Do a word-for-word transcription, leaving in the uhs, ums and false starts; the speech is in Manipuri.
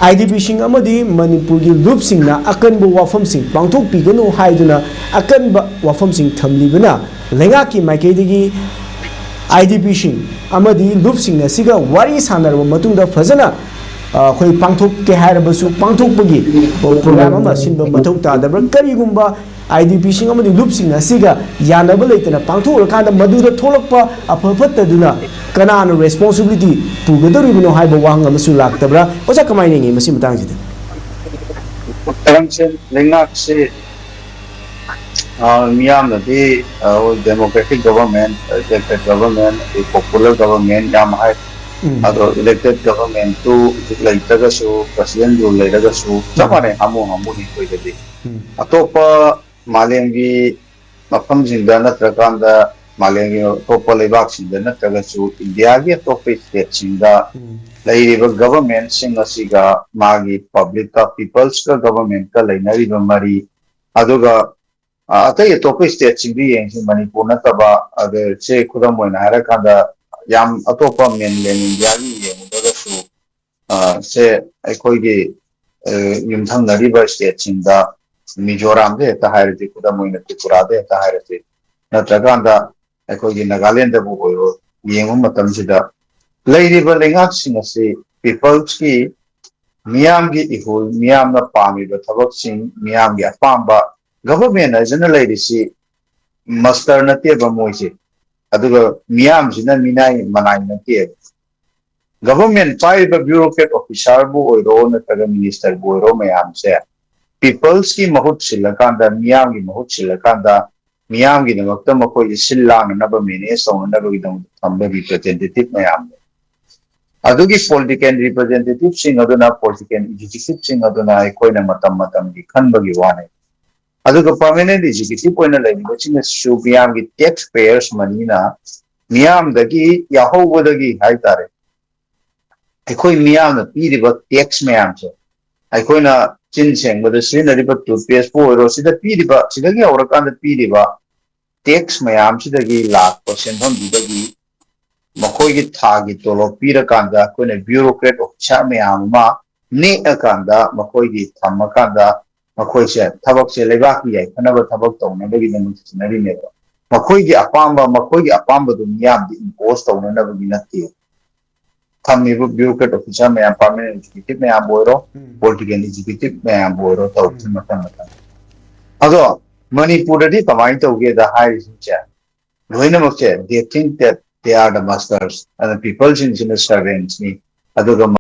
ꯑꯥꯏ ꯗꯤ ꯄꯤꯁꯤꯡ ꯑꯃꯗꯤ ꯃꯅꯤꯄꯨꯔꯒꯤ ꯂꯨꯞꯁꯤꯡꯅ ꯑꯀꯟꯕ ꯋꯥꯐꯝꯁꯤꯡ ꯄꯥꯡꯊꯣꯛꯄꯤꯒꯅꯨ ꯍꯥꯏꯗꯨꯅ ꯑꯀꯟꯕ ꯋꯥꯐꯝꯁꯤꯡ ꯊꯝꯂꯤꯕꯅ, ꯂꯩꯉꯥꯛꯀꯤ ꯃꯥꯏꯀꯩꯗꯒꯤ ꯑꯥꯏ ꯗꯤ ꯄꯤꯁꯤꯡ ꯑꯃꯗꯤ ꯂꯨꯞꯁꯤꯡ ꯑꯁꯤꯒ ꯋꯥꯔꯤ ꯁꯥꯟꯅꯔꯕ ꯃꯇꯨꯡꯗ ꯐꯖꯅ, ꯑ, ꯑꯩꯈꯣꯏ ꯄꯥꯡꯊꯣꯛꯀꯦ ꯍꯥꯏꯔꯕꯁꯨ ꯄꯥꯡꯊꯣꯛꯄꯒꯤ ꯄ꯭ꯔꯣꯒ꯭ꯔꯥꯝ ꯑꯃ ꯁꯤꯟꯕ ꯃꯊꯧ ꯇꯥꯗꯕ꯭ꯔꯥ? ꯀꯔꯤꯒꯨꯝꯕ ꯑꯥꯏ ꯗꯤ ꯄꯤꯁꯤꯡ ꯑꯃꯗꯤ ꯂꯨꯞꯁꯤꯡ ꯑꯁꯤꯒ ꯌꯥꯅꯕ ꯂꯩꯇꯅ ꯄꯥꯡꯊꯣꯛꯎꯔꯀꯥꯟꯗ ꯃꯗꯨꯗ ꯊꯣꯛꯂꯛꯄ ꯑꯐ ꯐꯠꯇꯗꯨꯅ ꯀꯅꯥꯅ ꯔꯦꯁꯄꯣꯟꯁꯤꯕꯤꯂꯤꯇꯤ ꯄꯨꯒꯗꯧꯔꯤꯕꯅꯣ ꯍꯥꯏꯕ ꯋꯥꯍꯪ ꯑꯃꯁꯨ ꯂꯥꯛꯇꯕ꯭ꯔꯥ? ꯑꯣꯖꯥ, ꯀꯃꯥꯏꯅ ꯌꯦꯡꯉꯤ ꯃꯁꯤ ꯃꯇꯥꯡꯁꯤꯗ? ꯃꯔꯝꯁꯦ ꯂꯩꯉꯥꯛꯁꯦ, ꯑ, ꯃꯤꯌꯥꯝꯅꯗꯤ, ꯑ, ꯍꯣꯏ, democratic government, elected government, ꯑꯗꯩ popular government ꯌꯥꯝ ꯍꯥꯏ꯫ ꯎꯝ. ꯑꯗꯣ elected government ꯇꯨ ꯍꯧꯖꯤꯛ ꯂꯩꯇ꯭ꯔꯒꯁꯨ, president rule ꯂꯩꯔꯒꯁꯨ ꯆꯞ ꯎꯝ. ꯃꯥꯟꯅꯩ, ꯍꯥꯃꯨ ꯍꯥꯃꯨꯅꯤ ꯑꯩꯈꯣꯏꯗꯗꯤ꯫ ꯎꯝ. ꯑꯇꯣꯞꯄ ꯃꯥꯂꯦꯝꯒꯤ ꯃꯐꯝꯁꯤꯡꯗ ꯅꯠꯇ꯭ꯔꯀꯥꯟꯗ ꯃꯥꯂꯦꯝꯒꯤ ꯑꯇꯣꯞꯄ ꯂꯩꯕꯥꯛꯁꯤꯡꯗ ꯅꯠꯇ꯭ꯔꯒꯁꯨ ꯏꯟꯗꯤꯌꯥꯒꯤ ꯑꯇꯣꯞꯄ stateꯁꯤꯡꯗ ꯎꯝ. ꯂꯩꯔꯤꯕ governmentꯁꯤꯡ ꯑꯁꯤꯒ ꯃꯥꯒꯤ publicꯀ, peopleꯁꯀ, governmentꯀ ꯂꯩꯅꯔꯤꯕ ꯃꯔꯤ, ꯑꯗꯨꯒ, ꯑ, ꯑꯇꯩ ꯑꯇꯣꯞꯄ stateꯁꯤꯡꯗꯤ ꯌꯦꯡꯁꯤ, ꯃꯅꯤꯄꯨꯔ ꯅꯠꯇꯕ, ꯑꯗ ꯁꯦ ꯈꯨꯗꯝ ꯑꯣꯏꯅ ꯍꯥꯏꯔꯀꯥꯟꯗ ꯌꯥꯝ ꯑꯇꯣꯞꯄ mainland ꯏꯟꯗꯤꯌꯥꯒꯤ ꯌꯦꯡꯉꯨꯗ꯭ꯔꯒꯁꯨ, ꯑ, ꯁꯦ ꯑꯩꯈꯣꯏꯒꯤ, ꯑ, ꯌꯨꯝꯊꯪꯅꯔꯤꯕ stateꯁꯤꯡꯗ, ꯃꯤꯖꯣꯔꯥꯝꯗ ꯍꯦꯛꯇ ꯍꯥꯏꯔꯁꯤ, ꯈꯨꯗꯝ ꯑꯣꯏꯅ ꯇ꯭ꯔꯤꯄꯨꯔꯥꯗ ꯍꯦꯛꯇ ꯍꯥꯏꯔꯁꯤ, ꯅꯠꯇ꯭ꯔꯀꯥꯟꯗ ꯑꯩꯈꯣꯏꯒꯤ ꯅꯥꯒꯥꯂꯦꯟꯗꯕꯨ ꯑꯣꯏꯔꯣ, ꯌꯦꯡꯕ ꯃꯇꯝꯁꯤꯗ ꯂꯩꯔꯤꯕ ꯂꯩꯉꯥꯛꯁꯤꯡ ꯑꯁꯤ peopleꯁꯀꯤ, ꯃꯤꯌꯥꯝꯒꯤ ꯏꯍꯨꯜ, ꯃꯤꯌꯥꯝꯅ ꯄꯥꯝꯃꯤꯕ ꯊꯕꯛꯁꯤꯡ, ꯃꯤꯌꯥꯝꯒꯤ ꯑꯄꯥꯝꯕ, government ꯍꯥꯏꯁꯤꯅ ꯂꯩꯔꯤꯁꯤ ꯃꯁꯇꯔ ꯅꯠꯇꯦꯕ ꯃꯣꯏꯁꯦ, ꯑꯗꯨꯒ ꯃꯤꯌꯥꯝꯁꯤꯅ ꯃꯤꯅꯥꯏ ꯃꯅꯥꯏ ꯅꯠꯇꯦꯕ꯫ Government ꯄꯥꯏꯔꯤꯕ bureaucrat officerꯕꯨ ꯑꯣꯏꯔꯣ ꯅꯠꯇ꯭ꯔꯒ ministerꯕꯨ ꯑꯣꯏꯔꯣ, ꯃꯌꯥꯝꯁꯦ peopleꯁꯀꯤ ꯃꯍꯨꯠ ꯁꯤꯜꯂꯀꯥꯟꯗ, ꯃꯤꯌꯥꯝꯒꯤ ꯃꯍꯨꯠ ꯁꯤꯜꯂꯀꯥꯟꯗ, ꯃꯤꯌꯥꯝꯒꯤꯗꯃꯛꯇ ꯃꯈꯣꯏꯁꯦ ꯁꯤꯜ ꯂꯥꯡꯅꯅꯕ, manage ꯇꯧꯅꯅꯕꯒꯤꯗꯃꯛꯇ ꯊꯝꯕ representativeꯅ ꯑꯌꯥꯝꯕ꯫ ꯑꯗꯨꯒꯤ political representativeꯁꯤꯡ ꯑꯗꯨꯅ, political executiveꯁꯤꯡ ꯑꯗꯨꯅ ꯑꯩꯈꯣꯏꯅ ꯃꯇꯝ ꯃꯇꯝꯒꯤ ꯈꯟꯕꯒꯤ ꯋꯥꯅꯤ꯫ ꯑꯗꯨꯒ permanent executive ꯑꯣꯏꯅ ꯂꯩꯔꯤꯕꯁꯤꯡ ꯑꯁꯤꯁꯨ ꯃꯤꯌꯥꯝꯒꯤ tax payers moneyꯅ, ꯃꯤꯌꯥꯝꯗꯒꯤ ꯌꯥꯍꯧꯕꯗꯒꯤ ꯍꯥꯏꯇꯥꯔꯦ, ꯑꯩꯈꯣꯏ ꯃꯤꯌꯥꯝꯅ ꯄꯤꯔꯤꯕ tax ꯃꯌꯥꯝꯁꯦ, ꯑꯩꯈꯣꯏꯅ ꯆꯤꯟ ꯁꯦꯡꯕꯗ ꯁꯤꯖꯤꯟꯅꯔꯤꯕ toothpasteꯄꯨ ꯑꯣꯏꯔꯣ, ꯁꯤꯗ ꯄꯤꯔꯤꯕ, ꯁꯤꯗꯒꯤ ꯍꯧꯔꯀꯥꯟꯗ ꯄꯤꯔꯤꯕ tax ꯃꯌꯥꯝꯁꯤꯗꯒꯤ ꯂꯥꯛꯄ ꯁꯦꯟꯐꯝꯁꯤꯗꯒꯤ ꯃꯈꯣꯏꯒꯤ ꯊꯥꯒꯤ ꯇꯣꯂꯣꯞ ꯄꯤꯔꯀꯥꯟꯗ ꯑꯩꯈꯣꯏꯅ bureaucrat officer ꯃꯌꯥꯝ ꯑꯃ ꯅꯦꯛꯑꯀꯥꯟꯗ ꯃꯈꯣꯏꯒꯤ ꯊꯝꯃꯀꯥꯟꯗ ꯃꯈꯣꯏꯁꯦ ꯊꯕꯛꯁꯦ ꯂꯩꯕꯥꯛꯀꯤ ꯌꯥꯏꯐꯅꯕ ꯊꯕꯛ ꯇꯧꯅꯕꯒꯤꯗꯃꯛ ꯁꯤꯖꯤꯟꯅꯔꯤꯅꯦꯕ꯫ ꯃꯈꯣꯏꯒꯤ ꯑꯄꯥꯝꯕ ꯃꯈꯣꯏꯒꯤ ꯑꯄꯥꯝꯕꯗꯨ ꯃꯤꯌꯥꯝꯗ impose ꯇꯧꯅꯅꯕꯒꯤ ꯅꯠꯇꯦ꯫ ꯊꯝꯃꯤꯕ bureaucrat officer ꯃꯌꯥꯝ, permanent executive ꯃꯌꯥꯝꯕꯨ ꯑꯣꯏꯔꯣ, ꯎꯝ. political executive ꯃꯌꯥꯝꯕꯨ ꯑꯣꯏꯔꯣ, ꯇꯧꯔꯤꯁꯦ ꯎꯝ. ꯃꯊꯪ ꯃꯊꯪ꯫ ꯑꯗꯣ ꯃꯅꯤꯄꯨꯔꯗꯗꯤ ꯀꯃꯥꯏꯅ ꯇꯧꯒꯦꯗ ꯍꯥꯏꯔꯤꯁꯤꯡꯁꯦ, ꯂꯣꯏꯅꯃꯛꯁꯦ they think that they are the masters ꯑꯗ peopleꯁꯤꯡꯁꯤꯅ servantsꯅꯤ꯫ ꯑꯗꯨꯒ